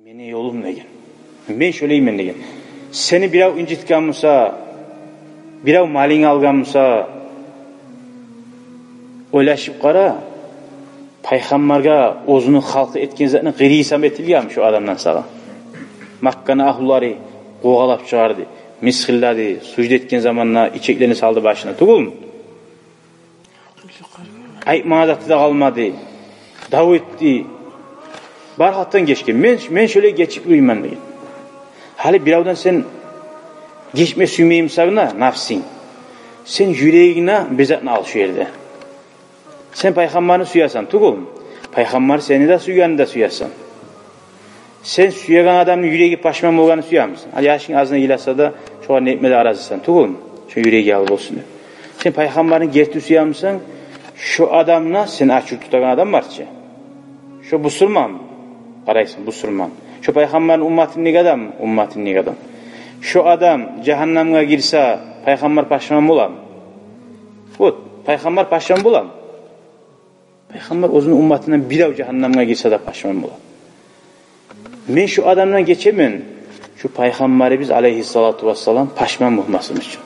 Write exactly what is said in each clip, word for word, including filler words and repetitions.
«Мени ёлум», — деген. «Мен шолайман», — деген. Сени бирев инжитген буса, бирев малынг алгъан буса, ойлашып къара, пайхаммаргъа оьзюню халкъы этген затны къырыйы сама этилгенми шо адамдан сагъа? Макканы агьлулары къувалап чыгъарды, мысгъыллады, сужда этген заманда ичеклени салды башына, тюгюлмю? Айтмагъан заты да къалмады. Дав этди. Бар халкъдан гечген. «Мен, мен шолай гечип къоймайман», — деген. Гьали биревден сен гечме сюймеймисен, напсынг, сен юрегинге бир затны ал шо ерде. Сен пайхаммарны сюесен, тюгюлмю? Пайхаммар сени де сюйгенни де сюесен. Сен сюеген адамны юреги пашман болгъанны сюемисен? Гьали яшынг азына йыласа да, шогъар нетме де аразысан, тюгюлмю? Шо юреги ал болсун деп. Сен пайхаммарны герти сюемисен? Шо адамны, сен ачув тутагъан адам бар чы, шо бусурман. Къарайсан, бусурман. Шо пайхаммарны умматындагъы адам, умматындагъы адам. Шо адам жагьаннамгъа гирсе, пайхаммар пашман боламы? Вот, пайхаммар пашман боламы? Пайхаммар оьзюню умматындан бирев жагьаннамгъа гирсе де пашман бола. Мен шо адамдан гечемен, шо пайхаммарыбыз алейгьиссалату вассалам пашман болмасын учун.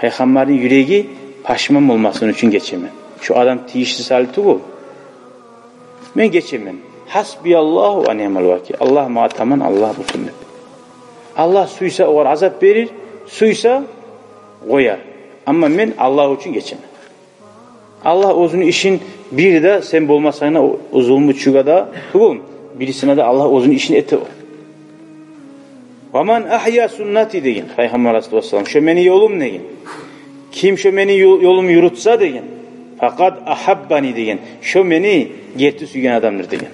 Пайхаммарны юреги пашман болмасын учун гечемен. Шо адам тийишли сали тюгюл. Мен гечемен. Хасбияллагьу ва ниъмал вакил. Аллагь магъа таман, Аллагь бутун деп. Аллагь сюйсе огъар азап берир, сюйсе къояр. Амма мен Аллагь учун гечемен. Аллагь оьзюню ишин, бир де сен болмасанг да, о, о зулмучугъа да тюгюл, бирисине де Аллагь оьзюню ишин эте о. «Ва ман агьйа суннати», — деген Пайхаммар алейгьиссалату вассалам, «шо мени ёлум», — деген. «Ким шо мени ё-, ёлум юрютсе», — деген, «факъад агьаббани», — деген, «шо мени герти сюйген адамдыр», — деген.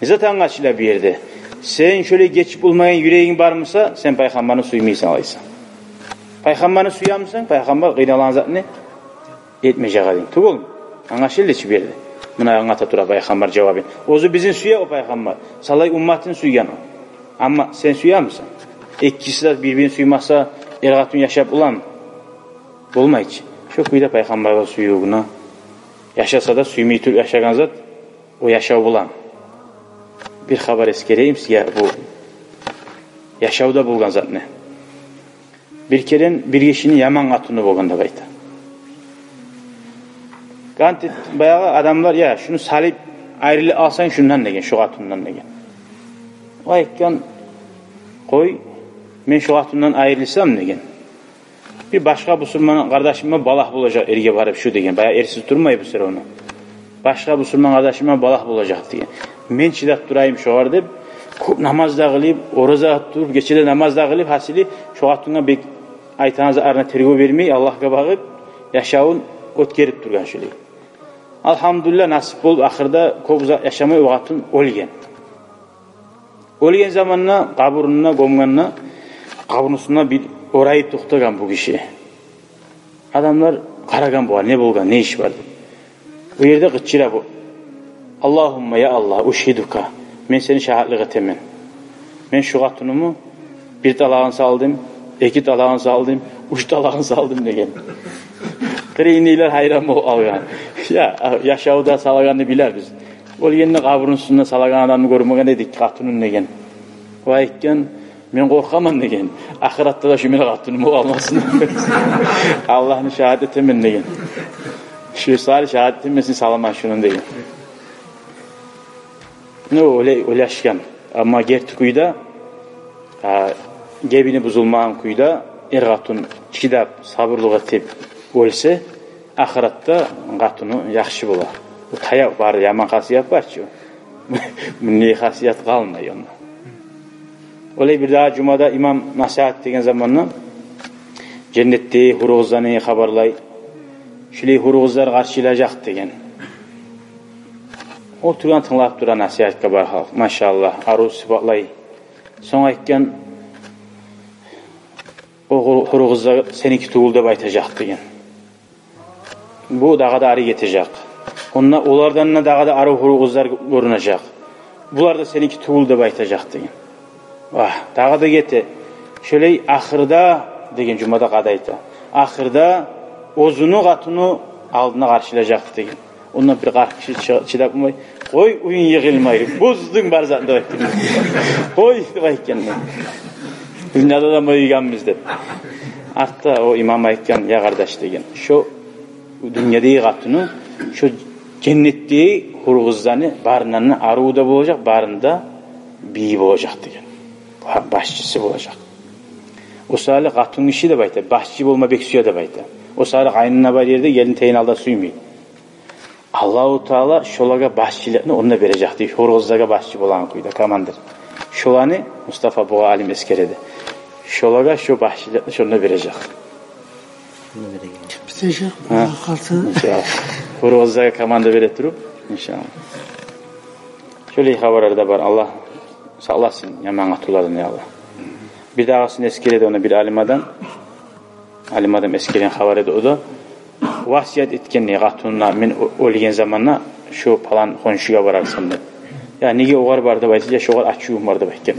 Не зат англашыла бу ерде? Сен шолай гечип болмайгъан юрегинг бар буса, сен пайхаммарны сюймейсен алайса. Пайхаммарны сюемисен? Пайхаммар къыйналагъан затны этмежек эдинг, тюгюлмю? Англашылды чы бу ерде. Муна англата тура пайхаммар жавабын. Оьзю бизин сюе о пайхаммар. Салай умматын сюйген о. Амма сен сюемисен? Экиси де бир-бирин сюймесе, эр-къатын яшап боламы? Болмай чы. Шо кюйде пайхаммаргъа сюювню, яшаса да сюймей туруп яшагъан зат, о яшав булан. Бир хабар эсгерейим сизге, бу яшавда болгъан затны. Бир керен бир гишини яман къатыны болгъан деп айта. Къант эт-, баягъы адамлар: «Я, шуну салып айрылып алсанг шундан, — деген, — шу къатындан», — деген. О айтгъан: «Къой, мен шу къатындан айрылсам, — деген, — бир башгъа бусурман къардашыма балагь болажакъ эрге барып шу, — деген. — Баягъы эрсиз турмай бу всё равно. Башгъа бусурман къардашыма балагь болажакъ, — деген. — Мен чыдап турайым шогъар», — деп, кёп намаз да къылып, ораза да тутуп, гече де намаз да къылып, гьасили, шу къатынгъа бек айтагъан затларына тергев бермей, Аллагьгъа багъып, яшавун оьтгерип тургъан шолай. Алгьамдулиллагь, насип болуп, ахырда кёп узакъ яшамай о къатын оьлген. Оьлген заманда, къабурунда гёмгенде, къабурну уьстюнде бир орайып токътагъан бу гиши. Адамлар къарагъан бугъар, не болгъан, не иш бар деп. О ерде къычыра бу: «Аллагьумма, я Аллагь, ушгьидука, мен сени шагьатлыкъ этемен. Мен шу къатынымны бир талагъын салдым, эки талагъын салдым, уьч талагъын салдым», — деген. Къырыйындагъылар гьайран болуп къалгъан. Я, яшавда салагъанны билебиз. Оьлгенде къабурну уьстюнде салагъан адамны гёрмеген эдик, къатынын, деген. О айтгъан: «Мен къоркъаман, — деген, — ахыратда да шу мени къатыным болуп къалмасын. Аллагьны шагьат этемен, — деген, — шу сали шагьат этемен, сен саламан шуну», — деген. Ну, оьле-, оьлешген. Амма герти кюйде, а, гебини бузулмагъан кюйде, эр-къатын чыдап, сабурлукъ этип оьлсе, ахыратда къатыны яхшы бола. Бу таяв бар, яман хасият бар чы. Мундай хасият къалмай онда. Олай бир дагъы жумада имам насигьат этеген заманда женнетдеги гьуру къызланы хабарлай. Шулай гьуру къызлар къаршылажакъ деген. Олтургъан, тынглап тура насигьатгъа бар халкъ. Машаллагь, арив сыпатлай. Сонг айтгъан: «О гьуру, гьуру къызлар сеники тюгюл деп айтажакъ», — деген. «Бу дагъы да ари гетежек. Онда олардан да дагъы да арив гьуру къызлар гёрюнежек. Булар да сеники тюгюл деп айтажакъ», — деген. Вагь, дагъы да гете. Шолай ахырда, деген жумада къади айта, ахырда оьзюню къатыны алдына къаршылажакъ деген. Онда бир къаркъ киши чы-, чыдап болмай: «Къой, уьюнг йыгъылмай, буздунг бар затны», — деп айтгъан. «Къой», — деп айтгъан. «Дюньяда да мойгъанбыз», — деп. Артда о имам айтгъан: «Я къардаш, — деген, — шо дюньядагъы къатыны шо женнетдеги гьюр къызланы барындан да арив да болажакъ, барында бийи болажакъ, — деген. — Ба-, башчысы болажакъ». О саялы къатын гиши, деп айта, башчы болма бек сюе, деп айта. О саялы къайнына бар ерде гелин тейин алда сюймей. Аллагьу Таала шолагъа башчылыкъны онда бережек дей, гьюр къызлагъа башчы болагъан кюйде, командир. Шоланы Мустафа бугъа алим эсгереди. Шолагъа шо башчылыкъны шонда бережек. Битежек, гьа, бугъа къалсын. Иншаллагь. Гьюр къызлагъа команда бере туруп, иншаллагь. Шолай хабарлар да бар. Аллагь сакъласын яман къатынлардан, я Аллагь. Бирдагъысын эсгереди ону бир алим адам. Алим адам эсгерген хабар эди о да. Васият этген дей къатынына: «Мен о-, оьлген заманда шо палан хоншугъа барарсан», — деп. «Я неге огъар бар?» — деп айтса, «Я шогъар ачувум бар», — деп айтгъан.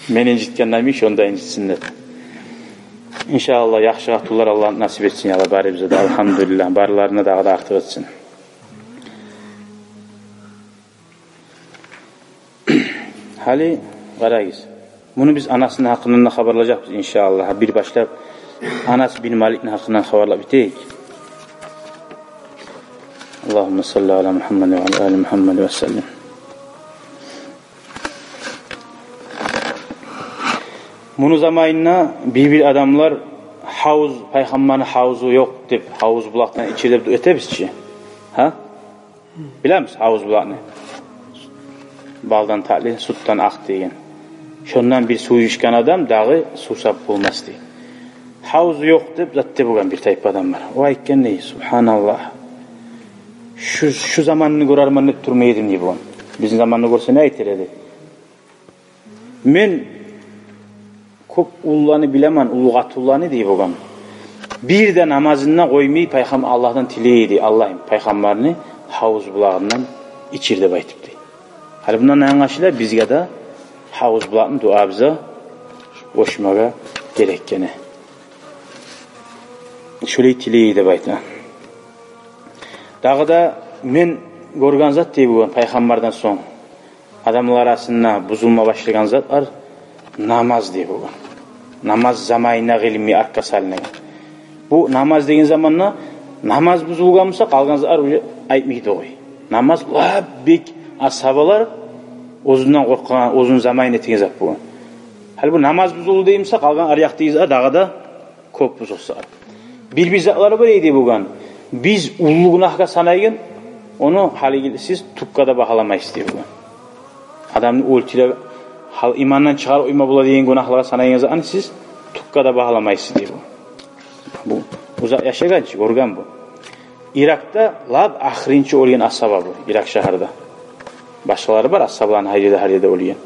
«Мени инжитгенлер йимик, шону да инжитсин», — деп. Иншаллагь, яхшы къатынлар Аллагь насип этсин, я Аллагь, барыбызгъа да, алгьамдулиллагь, барларына дагъы да артыкъ этсин. Гьали къарагъыз. Муну биз анасыны гьакъындан да хабарлажакъбыз, иншаллагь. Бир башлап Анас бин Маликни гьакъындан хабарлап битейик. Аллагьумма салли аля Мухаммад ва аля али Мухаммад ва саллим. Муну заманында бир-бир адамлар гьавуз, пайхаммарны гьавузу ёкъ деп, гьавуз булакъдан ичер деп этебиз чи. Гьа? Билемиз гьавуз булакъны? Балдан татли, сютден акъ деген. Шондан бир сув ичген адам дагъы сувсап болмас дей. Гьавузу ёкъ деп зат деп болгъан бир тайпа адамлар. О айтгъан дей: «Субгьаналлагь. Шу, шу заманны гёрермен деп турмай эдим», — дей болгъан. Бизин заманны гёрсе не айтар эди? «Мен кёп уллуланы билемен, уллу къатынланы, — дей болгъан. — Бир де намазын да къоймай пайхам-, Аллагьдан тилей эди: „Аллагьым, пайхаммарны гьавуз булагъындан ичир“, — деп айтып», — дей. Гьали мундан англашыла, бизге де гьавуз булакъны дуабызгъа къошмагъа герек экени. Шолай тилей эди деп айта. Дагъы да мен гёрген зат, дей болгъан, пайхаммардан сонг адамлар арасында бузулма башлагъан зат бар, намаз, дей болгъан. Намаз заманына къылынмай, артгъа салынагъан. Бу намаз деген заманда намаз бузулгъан буса, къалгъан затлар уже айтмай да къой. Намаз лап бек асгьабалар оьзюнден къоркъагъан, оьзюню заманын этеген зат болгъан. Гьали бу намаз бузулду дей буса, къалгъан аръякъдагъы затлар дагъы да кёп бузулса. Бир-бир затлар бар эди болгъан. Биз уллу гюнагьгъа санайгъан, ону гьалиги сиз тюкге де багьаламайсыз, дей болгъан. Адамны оьлтюре, гьал имандан чыгъарып къойма бола деген гюнагьлагъа санайгъан затны сиз тюкге де багьаламайсыз, дей болгъан. Бу узакъ яшагъан чы, гёрген бу. Иракда лап ахырынчы оьлген асгьаба бу, Ирак шагьарда. Башгъалары бар асгьабаланы, гьар ерде, гьар ерде оьлген.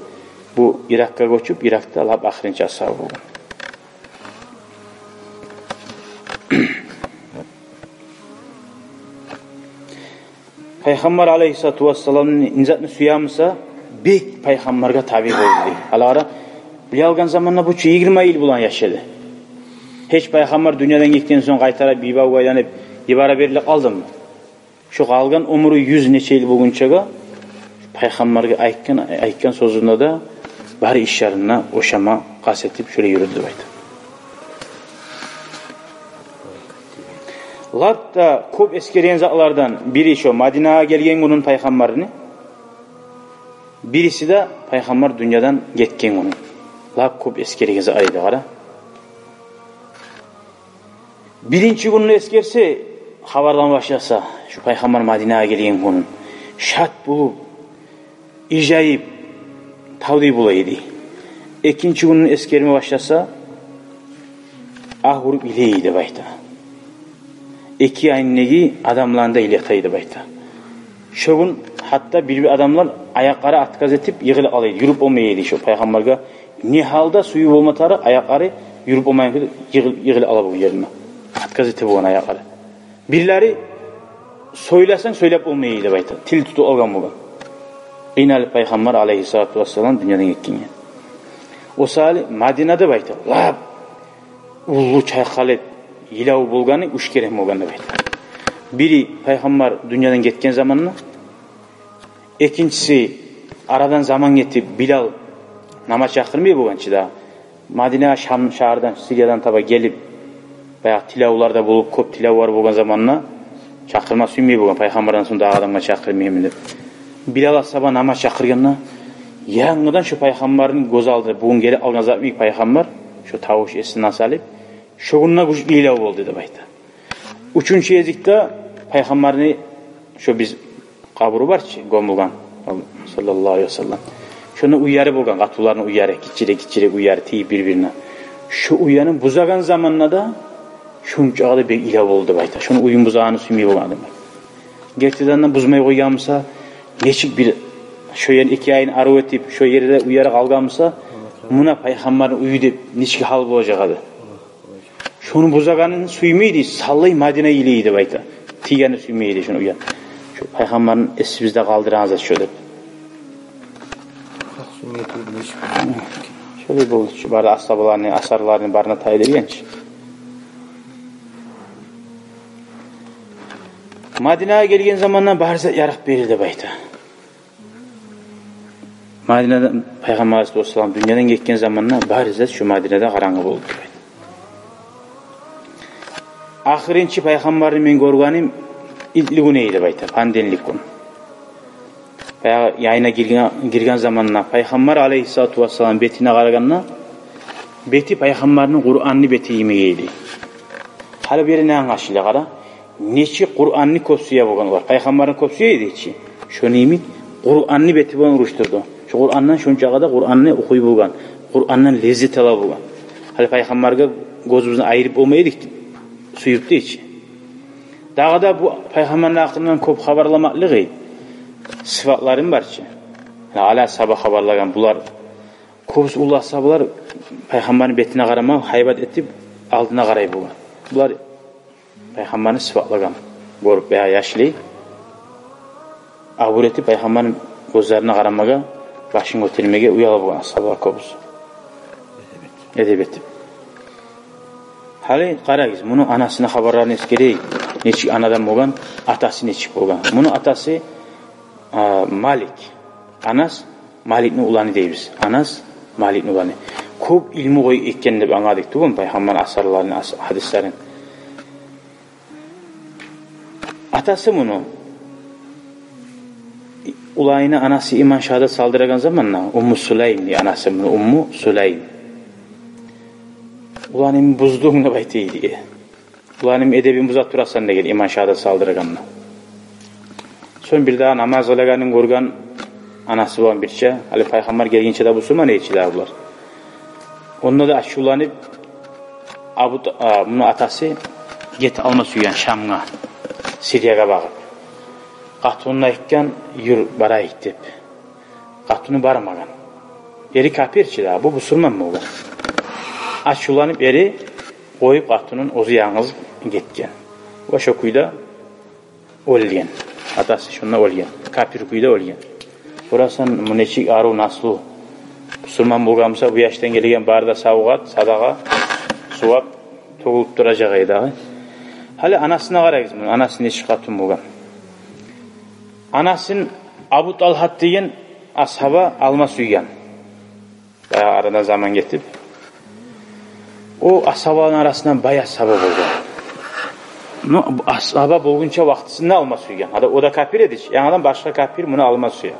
Бу Иракгъа гёчюп, Иракда лап ахырынчы асгьаба болгъан. Пайхаммар алайгьиссалату вассаламны не затны сюе буса, бек пайхаммаргъа табиъ болду дей. Гьали къара, биле алгъан заманда бу чу йигирма йыл булан яшады. Гьеч пайхаммар дюньядан гетген сонг къайтарып йибавгъа айланып йибере берилип къалдымы? Шо къалгъан оьмюрю юз нече йыл болгъунчагъа пайхаммаргъа айтгъан, айтгъан сёзюнде де бары ишлеринде ошама къаст этип шолай юрюдю деп айта. Лап да кёп эсгерген затлардан бири шо Мадинагъа гелген гюнюн пайхаммарны, бириси де пайхаммар дюньядан гетген гюнюн. Лап кёп эсгерген затлар эди, къара. Биринчи гюнню эсгерсе, хабарлама башласа, шу пайхаммар Мадинагъа гелген гюнюн, шат болуп, ижайып, тавдай бола эди. Экинчи гюнню эсгерме башласа, агь уруп йылай эди деп айта. Эки айныдагъы адамланы да йылатай деп айта. Шо гюн гьатта бир-бир адамлар аякълары отказ этип йыгъылып къала эди, юрюп болмай эди шо пайхаммаргъа. Не гьалда сююп болма тарыкъ, аякълары юрюп болмайгъан кюйде йыгъыл-, йыгъылып къала болгъан ерине. Отказ эте болгъан аякълары. Бирлери сёйлесенг сёйлеп болмай эди деп айта. Тил тутуп алгъан болгъан. Къыйналып пайхаммар алайгьиссалату вассалам дюньядан гетгенге. О саялы Мадина деп айта, лап уллу чайкъалып йылав болгъаны уьч керен болгъан деп айта. Бири пайхаммар дюньядан гетген заманда, экинчиси, арадан заман гетип, Билал намаз чакъырмай болгъан чы да. Мадина Шам шагьардан, Сириядан таба гелип, баягъы тилевлер де болуп, кёп тилевлер болгъан заманда чакъырма сюймей болгъан, пайхаммардан сонг дагъы адамгъа чакъырмайман деп. Билал асгьаба намаз чакъыргъанда, янгыдан шо пайхаммарны гёз алдына, бугюн гелип алгъан зат йимик пайхаммар, шо тавуш эсине салып, шо гюнде гючлю илав болду деп айта. Уьчюнчю гезикде пайхаммарны шо биз къабуру бар чы, гёмюлген, саллаллагьу алайгьи ва саллам. Шонда уьйлери болгъан, къатынларыны уьйлери, гиччирек-гиччирек уьйлери тийип бир-бирине. Шо уьйлени бузагъан заманда да шончакъы да бек илав болду деп айта. Шону уьюн бузагъанны сюймей болгъан адам. Гертиден де бузмай къойгъан буса, нечик бир шо ерни эки ягъын арив этип, шо ерде уьйлери къалгъан буса, муна пайхаммарны уьюю деп нечик гьал болажакъ эди. Шону бузагъанын сюймей эди, савлай Мадинагъа гелейим деп айта. Тийгенни сюймей эди шону уьюн. Шо пайхаммарны эсибизде къалдырагъан зат шо деп. Сюймей эди, нечик? Шолай болду. Шо бары асгьабаланы асарларыны барына тайдыргъан чы. Мадинагъа гелген заманда бары зат ярыкъ берилди деп айта. Мадинада пайхаммар алайгьиссалату вассалам дюньядан гетген заманда бары зат шо Мадинада къарангы болду. Ахырынчы пайхаммарны мен гёргеним итли гюн эди деп айта, понедельник гюн. Баягъы яйына гирген, гирген заманда пайхаммар алайгьиссалату вассалам бетине къарагъанда, бети пайхаммарны Къуранны бети йимик эди. Гьали бери не англашыла, къара. Нечик Къуранны кёп сюе болгъан олар. Пайхаммарны кёп сюе эди чи. Шону йимик Къуранны бети булан уруштурду. Шо Къурандан шончакъы да Къуранны охуй болгъан. Къурандан леззет ала болгъан. Гьали пайхаммаргъа гёзюбюзню айырып болмай эдик, сююп де чи. Дагъы да бу пайхаммарны гьакъындан кёп хабарламакълыгъы, сыфатларын бар чы. Гьали асгьаба хабарлагъан булар. Кёбюсю уллу асгьабалар пайхаммарны бетине къарамай, гьайбат этип, алдына къарай болгъан. Булар пайхаммарны сыфатлагъан. Гёрюп, баягъы яшлай, абур этип, пайхаммарны гёзлерине къарамагъа, башын гётермеге уяла болгъан асгьабалар кёбюсю. Эдеп этип. Гьали къарагъыз, муну анасыны хабарларын эсгерейик. Нечик анадан болгъан, атасы нечик болгъан. Муну атасы, а, Малик. Анас Маликни уланы дейбиз. Анас Маликни уланы. Кёп илму къой этген деп англадыкъ тюгюлмю пайхаммарны асарларын, ас-, гьадислерин. Атасы муну, уланына анасы иман шагьадат салдырагъан заманда, Умму Сулайм дей анасы муну, Умму Сулайм. Уланым, буздунг деп айта эди. Уланым, эдебин буза турасан деген, иман шагьадат салдырагъанда. Сонг бир дагъы намаз къылагъанын гёрген анасы булан бирче, гьали пайхаммар гелгинче де бусурман эди чи дагъы булар. Онда да ачувланып, Абу Т-, а, муну атасы гетип алма сюйген Шамгъа, Сириягъа багъып. Къатынына айтгъан, юр, барайыкъ деп. Къатыны бармагъан. Эри капир чи дагъы, бу бусурман болгъан. Ачувланып эри къоюп къатынын, оьзю янгыз гетген. Ва шо кюйде оьлген. Атасы шонда оьлген. Капир кюйде оьлген. Гёресен, бу нечик арив наслу. Бусурман болгъан буса, бу яшдан гелген бары да савгъат, садагъа, сувап тёгюлюп туражакъ эди дагъы. Гьали анасына къарагъыз, муну анасы нечик къатын болгъан. Анасын Абу Талгьат деген асгьаба алма сюйген. Баягъы арадан заман гетип, о асгьабаланы арасындан бай асгьаба болгъан. Но бу асгьаба болгъунча вакътисинде алма сюйген. Гьада о да капир эди чи, янгыдан башгъа капир муну алма сюе.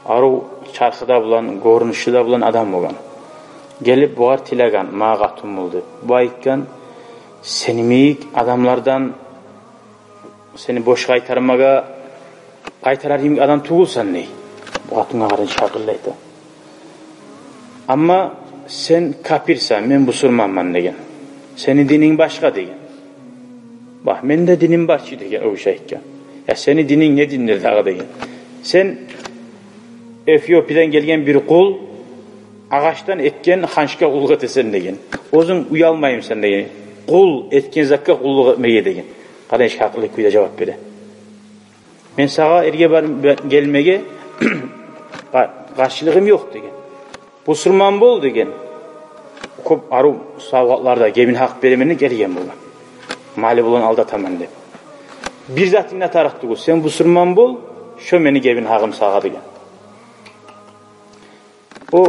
Арив чархы да булан, гёрюнюшю де булан адам болгъан. Гелип бугъар тилеген, магъа къатын бол деп. Бу айтгъан, сени йимик адамлардан сени бош къайтармагъа, къайтарар йимик адам тюгюлсен дей. Бу къатынгъа къара, нечик гьакъыллы айта. Амма сен капирсен, мен бусурманман деген. Сени дининг башгъа деген. Бакъ, мени де диним бар чы деген, о киши айтгъан. Я сени дининг не диндир дагъы деген. Сен Эфиопиядан гелген бир къул, агъачдан этген ханчгъа къуллукъ этесен деген. Оьзюнг уялмаймысан деген, къул этген затгъа къуллукъ этмеге деген. Къара, нечик гьакъыллы кюйде жавап бере. Мен сагъа эрге бар-, гелмеге къа-, къаршылыгъым ёкъ деген. Бусурман бол деген. Кёп арив савгъатлар да, гебин гьакъ беремен деп гелген болгъан. Малы булан алдатаман деп. Бир затынг да тарыкъ тюгюл, сен бусурман бол, шо мени гебин гьакъым сагъа», — деген. О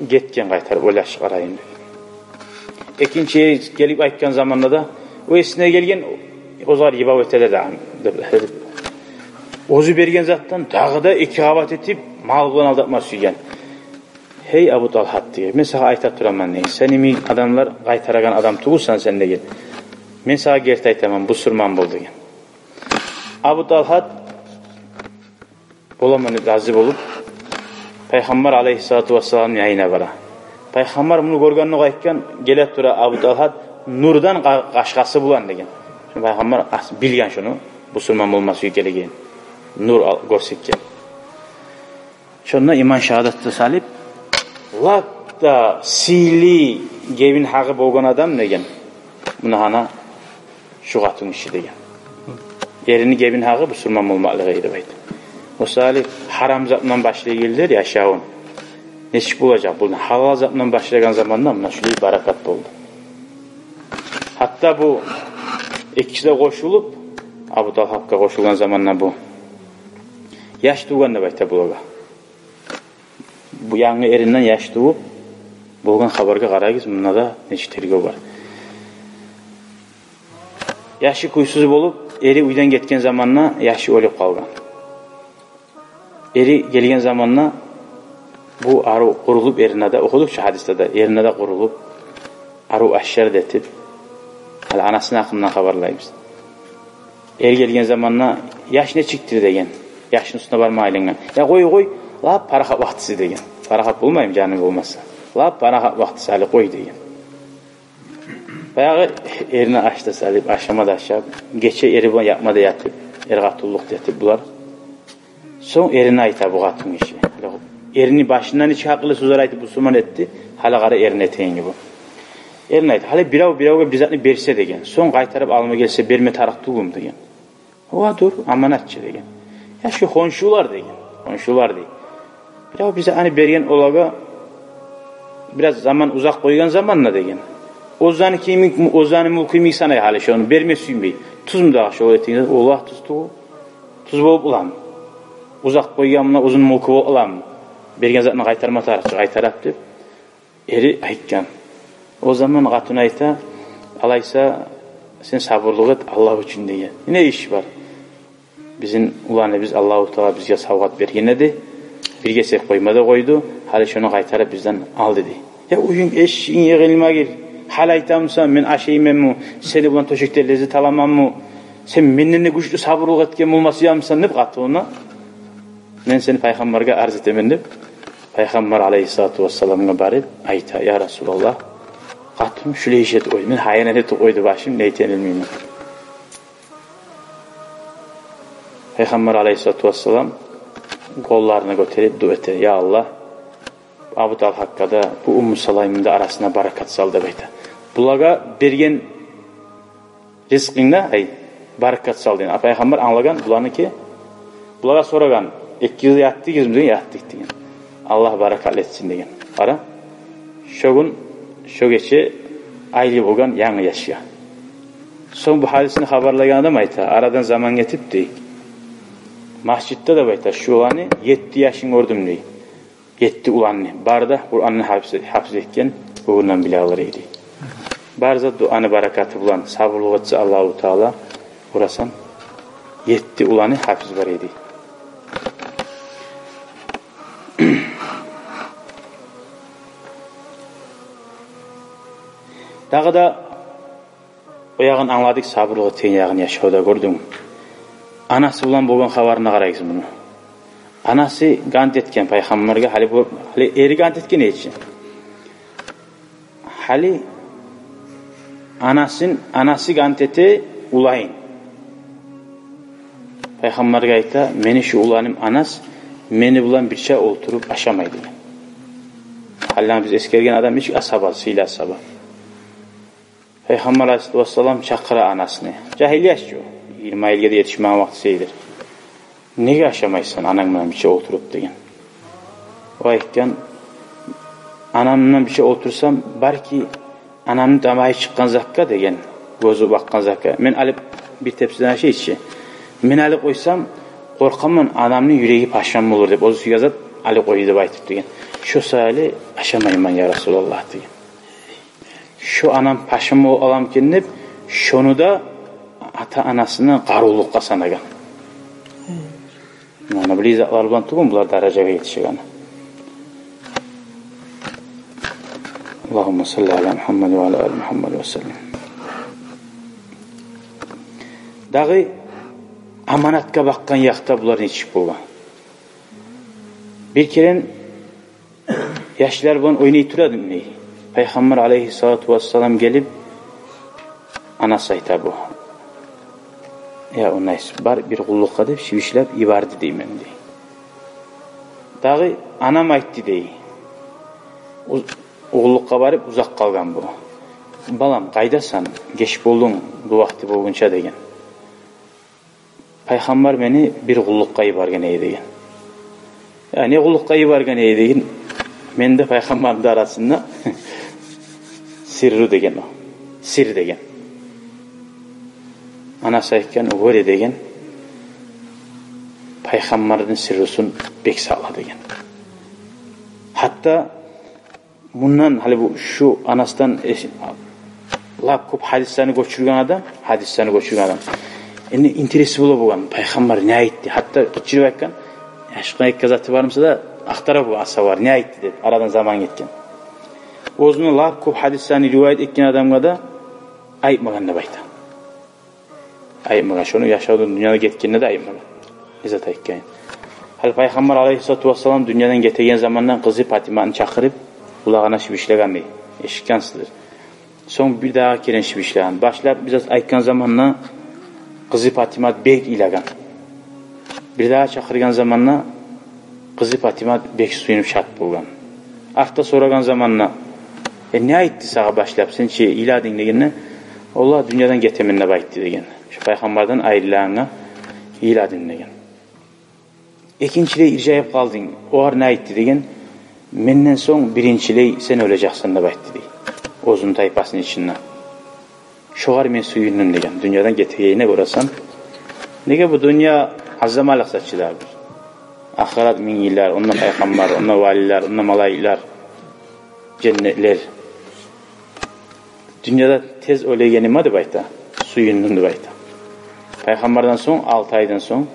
гетген къайтарып, ойлашып къарайым деп. Экинчи гелип айтгъан заманда да, о эсине гелген, озгъар йыбав этелер дагъы деп, оьзю берген затдан дагъы да эки къабат этип, мал булан алдатма сюйген. «Гьей, Абу Талгьат, — деген, — мен сагъа айта тураман, — деген, — сени йимик адамлар къайтарагъан адам тюгюлсен сен, — деген. — Мен сагъа герти айтаман, бусурман бол», — деген. Абу Талгьат боламан деп рази болуп, Пайхаммар алайгьиссалату вассаламны янына бара. Пайхаммар муну гёргенде айтгъан: «Геле тура Абу Талгьат нурдан къа-, къашгъасы булан», — деген. Пайхаммар ас-, билген шуну, бусурман болма сюйгенлигин, нур ал-, гёрсетген. Шонда иман шагьадатны салып: «Лап да сыйлы гебин гьакъы болгъан адам, — деген, — муна гьана шу къатынгиши», — деген. Эрини гебин гьакъы бусурман болмакълыгъы эди деп айта. О саялы гьарам затдан башлай гелди яшавун. Нечик болажакъ? Бу гьалал затдан башлагъан заманда муна шулай баракат болду. Гьатта бу экиси де къошулуп, Абу Талгьатгъа къошулгъан заманда бу яш тувгъан деп айта булагъа. Бу янгы эринден яш тувуп, болгъан хабаргъа къарагъыз, мунда да нече тергев бар. Яшы кюйсюз болуп, эри уьйден гетген заманда яшы оьлюп къалгъан. Эри гелген заманда бу арив къурулуп, эрине де, охудукъ чу гьадисде де, эрине де къурулуп, арив ашлар да этип, гьали анасыны гьакъындан хабарлайбыз. Эр гелген заманда: «Яш нечикдир?» — деген. Яшны уьстюне барма айлангъан. «Я къой, къой, лап парахат вакътиси», — деген. «Парахат болмаймы, жанынг болмаса? Лап парахат вакътиси, гьали къой», — деген. Баягъы эрине аш да салып, ашама да ашап, гече эри булан ятма да ятып, эркъатынлыкъ да этип булар. Сонг эрине айта бу къатынгиши. Эрини башындан нечик гьакъыллы сёзлер айтып бусурман этди, гьали къара эрини этегени бу. Эрине айта: «Гьали бирев биревге бир затны берсе, — деген, — сонг къайтарып алма гелсе, берме тарыкъ тюгюлмю?» — деген. «Ова, дюр, аманат чы», — деген. «Я шу хоншулар, — деген, — хоншулар, — дей. — Бирев бир затны берген олагъа, бираз заман узакъ къойгъан заманда, — деген, — оьзлени йимик, оьзлени мюлкю йимик санай гьали шону, берме сюймей. Тюзмю дагъы шо этеген?» «Валлагь, тюз тюгюл. Тюз болуп боламы? Узакъ къойгъан муна оьзюню мюлкю болуп боламы? Берген затны къайтарма тарыкъ чы, къайтарып», — деп эри айтгъан. О заман къатын айта: «Алайса, сен сабурлукъ эт Аллагь учун», — деген. «Не иш бар? Бизин уланыбыз Аллагьу Таала бизге савгъат берген эди. Бир гесек къойма да къойду. Гьали шону къайтарып бизден ал», — деди. «Я уьюнг, эшигинг ягъылма гир. Гьали айтамысан, мен ашайманмы, сени булан тёшекде леззет аламанмы? Сен менден де гючлю сабурлукъ этген болма сюемисен?» — деп къатынына. «Мен сени пайхаммаргъа арз этемен», — деп, пайхаммар алайгьиссалату вассаламгъа барып айта: «Я Расулаллагь, къатыным шулай иш этип къойду. Мен гьайран этип къойду башым, не этейим билмеймен». Пайхаммар алайгьиссалату вассалам къолларын гётерип дуа эте: «Я Аллагь, Абу Талгьатгъа да, бу Умму Салаймны да арасына баракат сал», — деп айта. «Булагъа берген ризкъынгда, ай, баракат сал», — деген. А пайхаммар англагъан буланыки. Булагъа сорагъан: «Экигиз де ятдыгъызмы?» — деген. «Ятдыкъ», — деген. «Аллагь баракатлы этсин», — деген. Къара, шо гюн, шо гече айлы болгъан янгы яшгъа. Сонг бу гьадисни хабарлайгъан адам айта: «Арадан заман гетип, — дей, — межитде, — деп айта, — шу уланны етти яшын гёрдюм, — дей. — Етти уланны. Бары да Къуранны гьафиз, гьафиз этген, бу гюнден биле алыр эди. Бары да дуаны баракаты булан сабурлукъ этсе Аллагьу Таала, къарасанг, етти уланны гьафиз бар эди». Дагъы да о ягъын англадыкъ, сабурлукъ этеген ягъын яшавда гёрдюнг. Анасы булан болгъан хабарына къарайыкъ муну. Анасы къант этген пайхаммаргъа, гьали бу, гьали эри къант этген эди чи. Гьали анасын, анасы къант эте уланын. Пайхаммаргъа айта: «Мени шу уланым Анас мени булан бирче олтуруп ашамай», — деген. Гьали биз эсгерген адам нечик асгьаба, сыйлы асгьаба. Пайхаммар алайгьиссалату вассалам чакъыра анасыны. Жагьил яш чы, йигирма йылгъа да етишмеген вакътиси эдир. «Неге ашамайсан ананг булан бирче олтуруп?» — деген. О айтгъан: «Анам булан бирче олтурсам, балики, анамны тамагъы чыкъгъан затгъа, — деген, — гёзю бакъгъан затгъа. Мен алып бир тепсиден ашай эди чи. Мен алып къойсам, къоркъаман, анамны юреги пашман болур деп, оьзю сюйген зат алып къойду деп айтып деген. Шо саялы ашамайман, я Расулаллагь, деген. Шо анам пашман болуп аламыкен деп, шону да ата-анасына къарувлукъгъа санагъан. Муна булай затлар булан тюгюл булар даражагъа етишегени. Аллагьумма салли аля Мухаммад ва аля али Мухаммад ва саллим. Дагъы аманатгъа бакъгъан якъда булар нечик болгъан? Бир керен яшлар булан ойнай тура эдим, дей. Пайхаммар алайгьиссалату вассалам гелип, анасы айта бу: «Я Унайс, бар бир къуллукъгъа», — деп, шыбышлап йиберди, дей, мени, дей. Дагъы анам айтды, дей. Уз-, къуллукъгъа барып, узакъ къалгъан бу. «Балам, къайдасан? Геч болдунг, бу вакъти болгъунча», — деген. «Пайхаммар мени бир къуллукъгъа йиберген эди», — деген. «Я, не къуллукъгъа йиберген эди?» — деген. «Мени де пайхаммарны да арасында сирру», — деген о. «Сир», — деген. Анасы айтгъан: «Гёре, — деген, — пайхаммарны сиррусун бек сакъла», — деген. Гьатта мундан, гьали бу, шу анасдан эс-, лап кёп гьадислени гёчюрген адам, гьадислени гёчюрген адам. Энни интереси бола болгъан, пайхаммар не айтды? Гьатта къычырып айтгъан, яшыртгъан эки заты бар буса да, ахтара болгъан асгьабалар, не айтды деп, арадан заман гетген. Оьзюне лап кёп гьадислени риваят этген адамгъа да айтмагъан деп айта. Айтмагъан, шону яшавдан, дюньядан гетгенде де айтмагъан. Не зат айтгъан? Гьали пайхаммар алайгьиссалату вассалам дюньядан гетеген заманда къызы Патиматны чакъырып, къулагъына шыбышлагъан, дей. Эшитгенсиздир. Сонг бир дагъы керен шыбышлагъан. Башлап бир зат айтгъан заманда къызы Патимат бек йылагъан. Бир дагъы чакъыргъан заманда къызы Патимат бек сююнюп шат болгъан. Артда сорагъан заманда: «Э, не айтды сагъа башлап, сен чи йыладынг?» — дегенде: «Оллагь, дюньядан гетемен деп айтды», — деген. «Шу пайхаммардан айрылагъангъа йыладым», — деген. «Экинчилей иржайып къалдынг, огъар не айтды?» — деген. «Менден сонг биринчилей сен оьлежексен деп айтды», — дей. Оьзюню тайпасыны ичинде. «Шогъар мен сююндюм, — деген, — дюньядан гетегенине, гёресен. Неге, бу дюнья аз заманлыкъ зат чы дагъы бир. Ахырат минг йыллар, онда пайхаммар, онда валилер, онда малайиклер, женнетлер. Дюньяда тез оьлегениме, — деп айта, — сююндюм», — деп айта. Пайхаммардан сонг, алты айдан сонг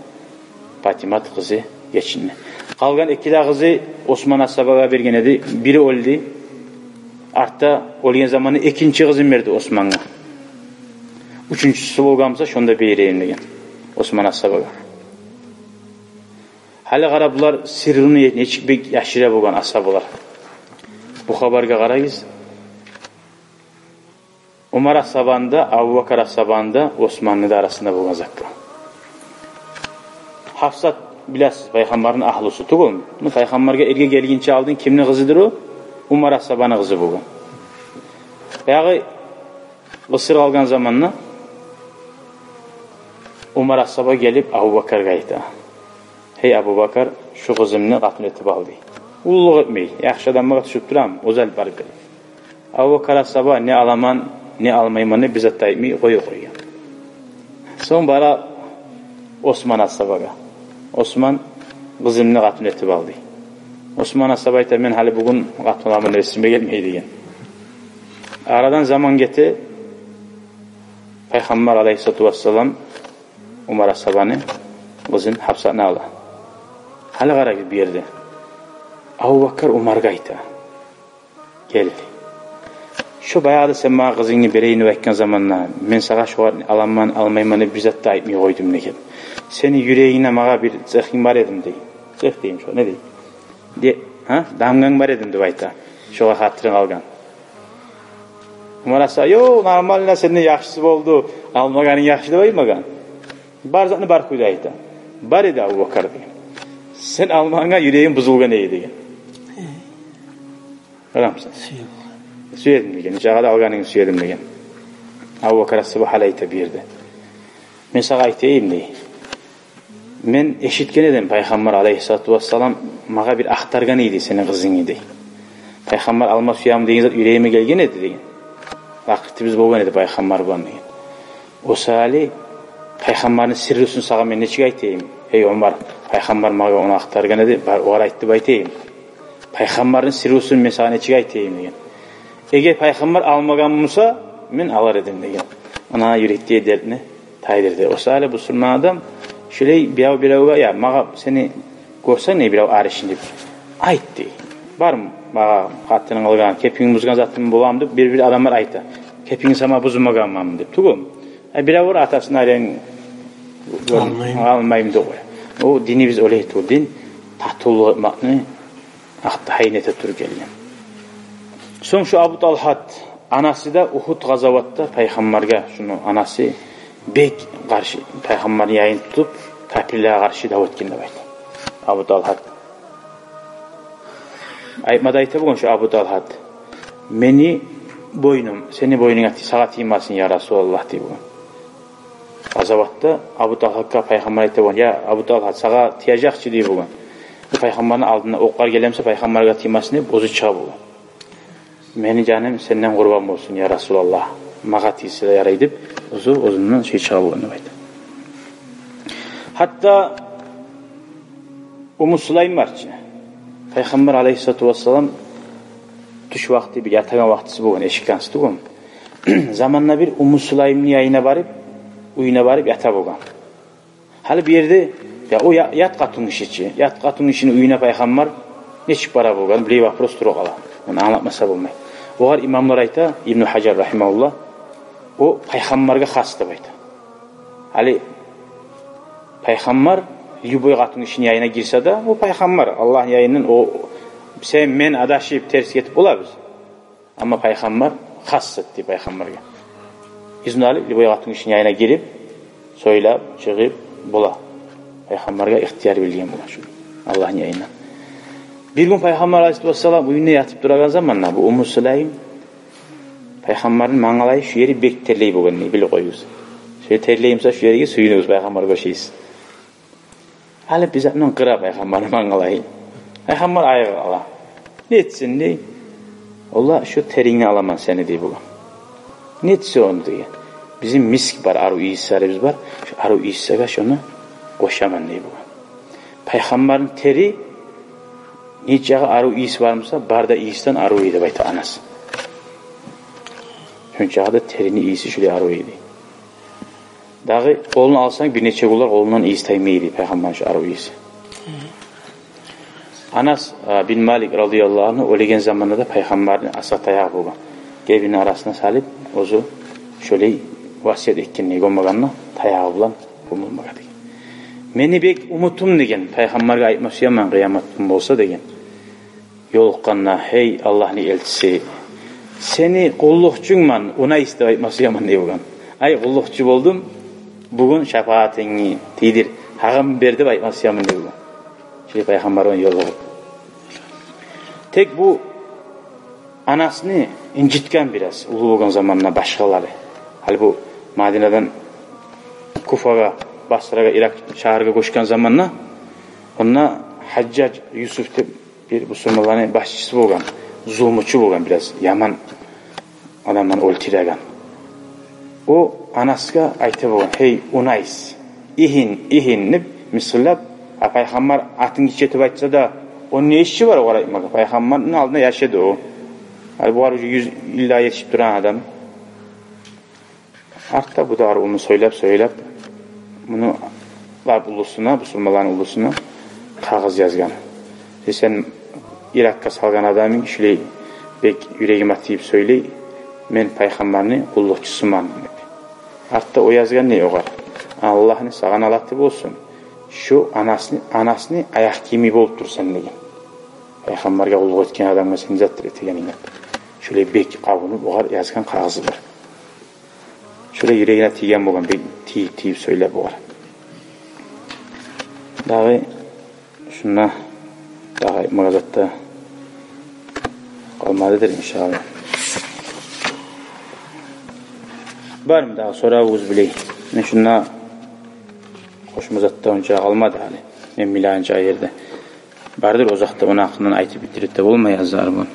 Патимат къызы гечинди. Къалгъан эки де къызы Осман асгьабагъа берген эди. Бири оьлдю. Артда оьлген заманда экинчи къызын берди Османгъа. «Уьчюнчюсю болгъан буса, шону да берейим», — деген Осман асгьабагъа. Гьали къара, булар сирруну нечик бек яшыра болгъан асгьабалар. Бу хабаргъа къарагъыз. Умар асгьабаны да, Абубакар асгьабаны да, Османны да арасында болгъан затгъа. Гьафсат, билесиз, пайхаммарны агьлюсю тюгюлмю? Муна, пайхаммаргъа эрге гелгинче алдын кимни къызыдыр о? Умар асгьабаны къызы болгъан. Баягъы къысыр къалгъан заманда Умар асгьаба гелип Абубакаргъа айта: «Гьей Абубакар, шу къызымны къатын этип ал», — дей. Уллулукъ этмей, яхшы адамлагъа тюшюп турам, оьзю алып барып бере. Абубакар асгьаба: «Не аламан, не алмайман», — деп, бир зат да айтмай къоюп къойгъан. Сонг бара Осман асгьабагъа: «Осман, къызымны къатын этип ал», — дей. Осман асгьаба айта: «Мен гьали бугюн къатын аламан деп эсиме гелмей», — деген. Арадан заман гете, пайхаммар алайгьиссалату вассалам Умар асгьабаны къызын, Гьафсатны ала. Гьали къарагъыз бу ерде. Абубакар Умаргъа айта: «Гел, — дей, — шо баягъы да сен магъа къызынгны берейим деп айтгъан заманда, мен сагъа шогъар аламан, алмайман деп бир зат да айтмай къойдум, — деген. — Сени юрегингде магъа бир цехинг бар эди», — дей. Цех дейим шо, не дей? Де, гьа? «Дамгъанг бар эди», — деп айта. Шогъар хатиринг къалгъан. Умар асгьаба: «Ёкъ, нормально, сенден яхшысы болду, алмагъанынг яхшы», — деп айтмагъан. «Бар затны бар кюйде айта. Бар эди, Абубакар, — деген. — Сен алмагъангъа юрегим бузулгъан эди», — деген. Къарамысан? Сюе болгъан. «Сюе эдим, — деген, — нечакъы да алгъанынгны сюе эдим», — деген. Абубакар асгьаба гьали айта бу ерде: «Мен сагъа айтайым, — дей, — мен эшитген эдим, пайхаммар алайгьиссалату вассалам магъа бир ахтаргъан эди сени къызынгны, — дей. — Пайхаммар алма сюемен деген зат юрегиме гелген эди, — деген. — Вакътибиз болгъан эди пайхаммар булан, — деген. — О саялы «Пайхаммарны сиррусун сагъа мен нечик айтайым, гьей Омар? Пайхаммар магъа ону ахтаргъан эди, бар, огъар айт деп айтайым. Пайхаммарны сиррусун мен сагъа нечик айтайым?» — деген. «Эгер пайхаммар алмагъан буса, мен алар эдим», — деген. Ана юрекдеги дертни тайдырды. О саялы бусурман адам шолай бирев-биревге: «Я, магъа сени гёрсенг, не бирев аришин деп, айт», — дей. «Бармы магъа къатынынг къылгъан, кепинг бузгъан затым боламы?» — деп бир-бир адамлар айта. «Кепинг сама бузмагъанманмы?» — деп. Тюгюлмю? Э, бирев бар, атасына айлан: «Алмайман», — алмайман деп къоя. О динибиз олай тюгюл. Дин татывлукъ этмекни ахта гьайын эте туруп гелген. Сонг шу Абу Талгьат, анасы да Угьуд къазаватда пайхаммаргъа, шуну анасы бек къаршы, пайхаммарны янын тутуп, капирлеге къаршы дав этген деп айта Абу Талгьат. Айтма да айта болгъан шу Абу Талгьат: «Мени бойнум сени бойнунга ти-, сагъа тиймесин, я Расулаллагь», — дей болгъан. Къазаватда Абу Талгьатгъа пайхаммар айта болгъан: «Я Абу Талгьат, сагъа тиежек чи», — дей болгъан. Бу пайхаммарны алдына окълар геле буса, пайхаммаргъа тиймесин деп, оьзю чыгъа болгъан. «Мени жаным сенден къурбан болсун, я Расулаллагь. Магъа тийсе де ярай», — деп, оьзю оьзюнден шей чыгъа болгъан деп айта. Гьатта Умму Сулайм бар чы. Пайхаммар алайгьиссалату вассалам тюш вакъти бир ятагъан вакътиси болгъан, эшикден сытып болгъан. Заманда бир Умму Сулаймны янына барып, уьюне барып ята болгъан. Гьали бу ерде, я, о я-, ят къатынгиши чи, ят къатынгишини уьюне пайхаммар нечик бара болгъан, билей вопрос туруп къала. Ону англатмаса болмай. Огъар имамлар айта, Ибну Гьажар рагьимагьуллагь, о пайхаммаргъа хас деп айта. Гьали пайхаммар любой къатынгишини янына гирсе де, о пайхаммар, Аллагьны янындан, о сен, мен адашып, терс гетип болабыз. Амма пайхаммар хас зат дей пайхаммаргъа. Изну алып, любой къатынгишини янына гирип, сёйлеп, чыгъып бола. Пайхаммаргъа ихтияр берилген бола шу Аллагьны янындан. Бир гюн пайхаммар алайгьиссалату вассалам уьюнде ятып турагъан заманда бу Умму Сулайм пайхаммарны мангалайы, шу ери бек терлей болгъан дей, билип къоюгъуз. Шолай терлей буса, шу ерге сююнюгюз, пайхаммар гёресиз. Гьали бир зат булан къыра пайхаммарны мангалайын. Пайхаммар айгъа къала. «Не этсин?» — дей. «Валлагь, шу терингни аламан сени», — дей болгъан. «Не этсе ону?» — деген. «Бизин миск бар, арив ийислерибиз бар. Шу арив ийислеге шону къошаман», — дей болгъан. Пайхаммарны тери нечакъы арив ийис бар буса, бары да ийисден арив эди деп айта анасы. Шончакъы да терини ийиси шолай арив эди. Дагъы къолуна алсанг, бир нече гюнлер къолундан ийис таймай эди пайхаммарны шу арив ийиси. Анас, а, бин Малик радияллагьу аньгьу оьлеген заманда да пайхаммарны асгъа таягъы болгъан. Гебинни арасына салып, оьзю шолай васият этген, не гёммегенде, таягъы булан гёмюлмеге деген. «Мени бек умутум, — деген, — пайхаммаргъа айтма сюемен, къыямат гюн болса, — деген, — ёлукъгъанда: гьей Аллагьны элчиси, сени къуллукъчунгман, Унайс, деп айтма сюемен», — дей болгъан. «Ай, къуллукъчу болдум, бугюн шапаатынгны тийдир, гьакъым бер», — деп айтма сюемен дей болгъан. Шолай пайхаммар булан ёлугъуп. Тек бу анасны инжитген бираз, уллу болгъан заманда башгъалары. Гьали бу Мадинадан Куфагъа, Басрагъа, Ирак шагьаргъа гёчген заманда, онда Гьажжаж Юсуф деп бир бусурманланы башчысы болгъан, зулмучу болгъан, бираз яман адамланы оьлтюреген. О Анасгъа айта болгъан: «Гьей, Унайс, игьин, игьин», — деп мысгъыллап. А пайхаммар атын гиччи этип айтса да, ону не иши бар огъар айтмагъа? Пайхаммарны алдында яш эди о. Гьали бугъар уже юз йыллагъа етишип турагъан адам. Артда бу дагъы ону сёйлеп, сёйлеп, муну лап уллусуна, бусурманланы уллусуна кагъыз язгъан. «Сен Иракъгъа салгъан адамынг шулай бек юрегиме тийип сёйлей, мен пайхаммарны къуллукъчусуман», — деп. Артда о язгъан дей огъар: «Аллагьны сагъа налаты болсун, шу Анасны, Анасны аякъ гийими болуп турсан», — деген. «Пайхаммаргъа къуллукъ этген адамгъа сен заттыр этегенинг», — деп. Шулай бек къабунуп огъар язгъан кагъызы бар. Шолай юрегине тийген болгъан, бек тийип, тийип сёйлеп огъар. Дагъы шунда дагъы айтмагъа зат да къалмадыдыр, иншааллагь. Бармы дагъы соравугъуз, билей? Мен шунда къошма зат да онча къалмады гьали. Мен билегенче ерде бардыр, озокъда, ону гьакъындан айтып битдирип де болмай, азар бу.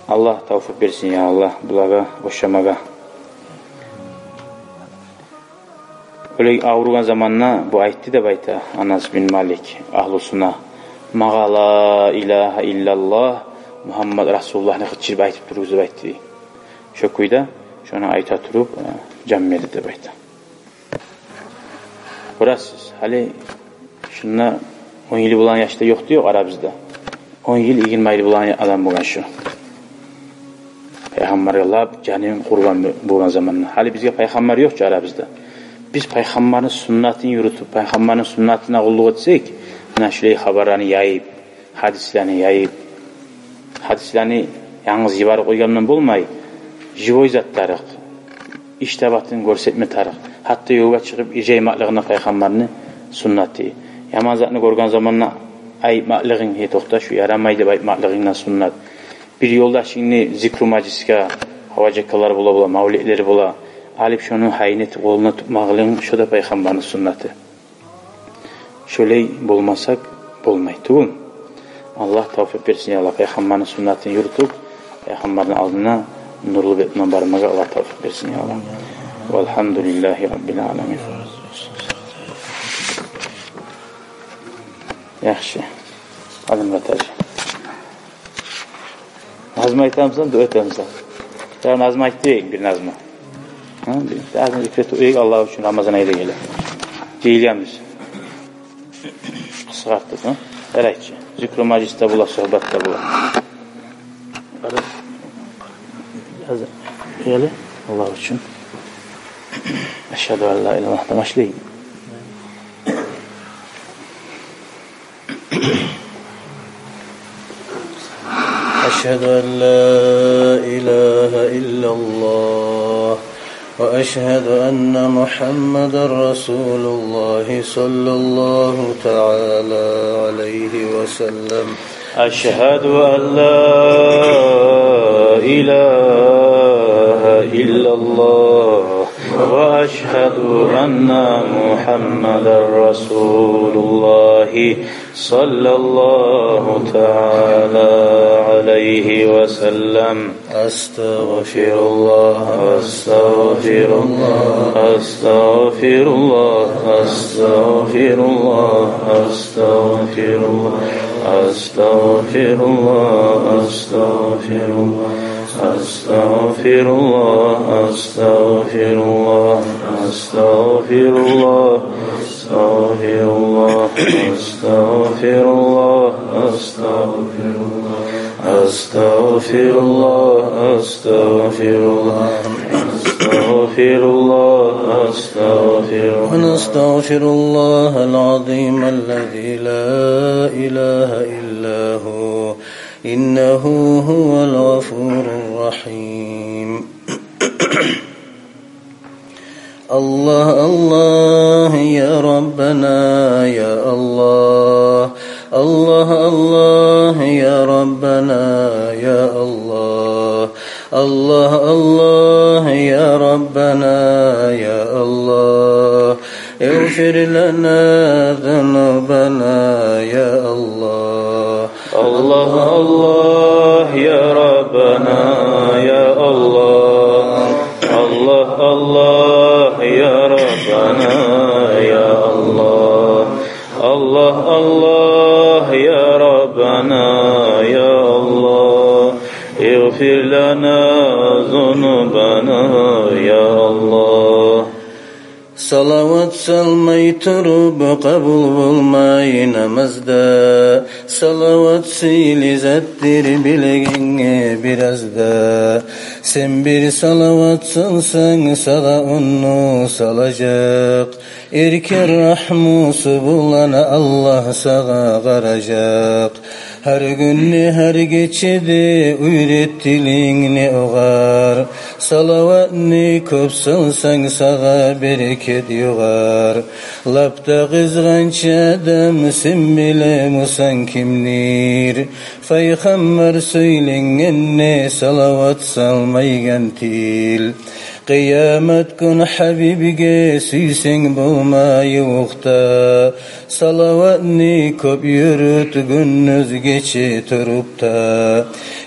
Аллагь тавфикъ берсин, я Аллагь, булагъа ошамагъа. Шолай авругъан заманда бу айтды деп айта Анас бин Малик, агьлюсюне: «Магъа ла илагьа иллаллагь, Мугьаммад расулуллагьны къычырып айтып туругъуз», – деп айтды. Шо кюйде шону айта туруп, э, жан берди деп айта. Гёресиз, гьали шунда он йыл болагъан яш да ёкъ да ёкъ арабызда. Он йыл, йигирма йыл болагъан адам болгъан шо. Пайхаммаргъа лап жанын къурбан болгъан заманда. Гьали бизге пайхаммар ёкъ чу арабызда. Биз пайхаммарны суннатын юрютюп, пайхаммарны суннатына къуллукъ этсек, муна шулай хабарланы яйып, гьадислени яйып, гьадислени янгыз йиберип къойгъандан болмай, живой зат тарыкъ, иш табатын гёрсетме тарыкъ. Гьатта ёлгъа чыгъып иржаймакълыгъына пайхаммарны суннаты. Яман затны гёрген заманда айтмакълыгъынг, э, токъта, шу ярамай деп айтмакълыгъынг да суннат. Бир ёлдашынгны зикру мажлисге, гьаважакалар бола, бола, мавлетлер бола, алып шону гьайын этип къолуна тутмакълыгъынг, шо да пайхаммарны суннаты. Шолай болмасакъ болмай тюгюл. Аллагь тавфикъ берсин, я Аллагь, пайхаммарны суннатын юрютюп, пайхаммарны алдына нурлу бет булан бармагъа Аллагь тавфикъ берсин, я Аллагь. Валгьамдулиллагьи раббил аламин. Яхшы. Алим Ратажи. Назму айтамысан, дуа этемисен? Я назму айтып берейик, бир назму. Гьа, бир назму зикр этип къояйыкъ, Аллагь учун, Рамазан ай да геле. Жыйылгъанбыз. Къысгъартып, гьа? Ярай чы. Зикру мажлис де бола, сугьбат да бола. Къара. Азан геле, Аллагь учун. Ашгьаду ан ла илагьа иллаллагь. Тамашлай. أشهد أن لا إله إلا الله، وأشهد أن محمدا رسول الله، صلى الله تعالى عليه وسلم. أشهد أن لا إله إلا الله، وأشهد أن محمدا رسول الله، صلى الله تعالى عليه وسلم. أستغفر الله، أستغفر الله، أستغفر الله، أستغفر الله، أستغفر الله، أستغفر الله، أستغفر الله، أستغفر الله، أستغفر الله، أستغفر الله، أستغفر الله، أستغفر الله، أستغفر الله، أستغفر الله، أستغفر الله، أستغفر الله، أستغفر الله. ونستغفر الله العظيم الذي لا إله إلا هو، إنه هو الغفور الرحيم. الله، الله، يا ربنا، يا الله. الله، الله، يا ربنا، يا الله. الله، الله، يا ربنا، يا الله. اغفر لنا ذنوبنا، يا الله. الله، الله، يا ربنا، يا الله. الله، الله، يا ربنا، يا الله. الله، الله، يا ربنا، يا الله. اغفر لنا ذنوبنا، يا الله. Салават салмай туруп къабул болмай намаз да. Салават сыйлы затдыр билегенге бираз да. Сен бир салават салсанг, сагъа онну салажакъ. Эркин рагьмусу булан Аллагь сагъа къаражакъ. Гьар гюнде, гьар гечеде уьйрет тилингни огъар. Салаватны кёп салсанг, сагъа берекет югъар. Лап да къызгъанч адам сен билемисен кимдир? Пайхаммар сёйленгенде салават салмайгъан тил. Къыямат гюн Гьабибге сюйсенг болма ювукъда. Салаватны кёп юрют гюндюз гече туруп да.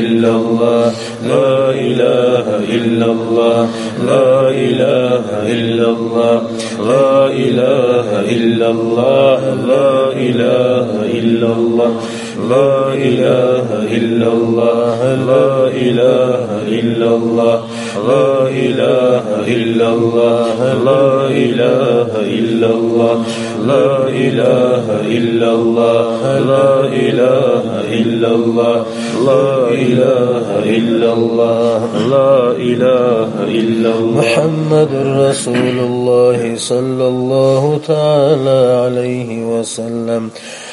إلا الله، لا إله إلا الله، لا إله إلا الله، لا إله إلا الله، لا إله إلا الله، لا إله إلا الله، لا إله إلا الله، لا إله إلا الله، لا إله إلا الله، لا إله إلا الله، لا إله إلا الله، لا إله إلا الله، لا إله إلا الله. محمد رسول الله صلى الله تعالى عليه وسلم.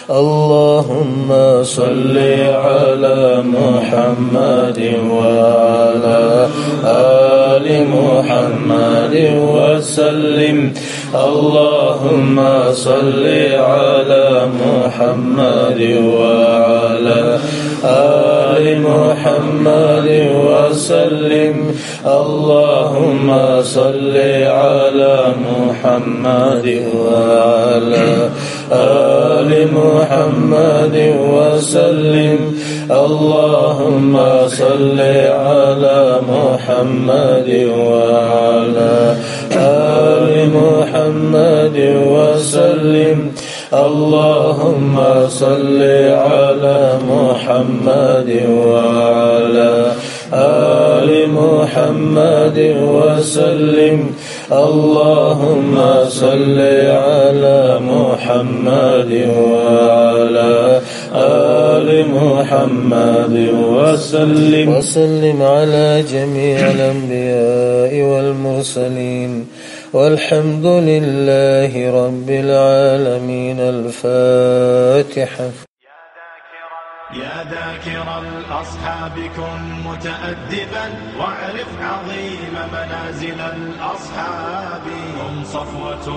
اللهم صل على محمد وعلى آل محمد وسلم. اللهم صل على محمد وعلى آل محمد وسلم. اللهم صل على محمد وعلى آل محمد وسلم. اللهم صل على محمد وعلى آل محمد وسلم. اللهم صل على محمد وعلى آل محمد وسلم. اللهم صل على محمد وعلى آل محمد وسلم. وسلم على جميع الأنبياء والمرسلين. والحمد لله رب العالمين. الفاتحة. يا ذاكر الأصحاب كن متأدبا، واعرف عظيم منازل الأصحاب. هم صفوة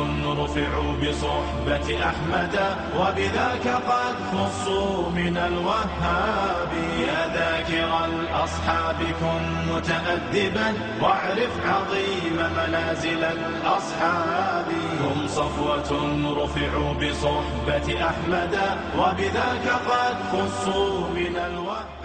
رفعوا بصحبة أحمد، وبذاك قد خصوا من الوهاب. يا ذاكر الأصحاب كن متأدبا، واعرف عظيم منازل الأصحاب. هم صفوة رفعوا بصحبة أحمد، وبذاك قد خصوا من الوهاب.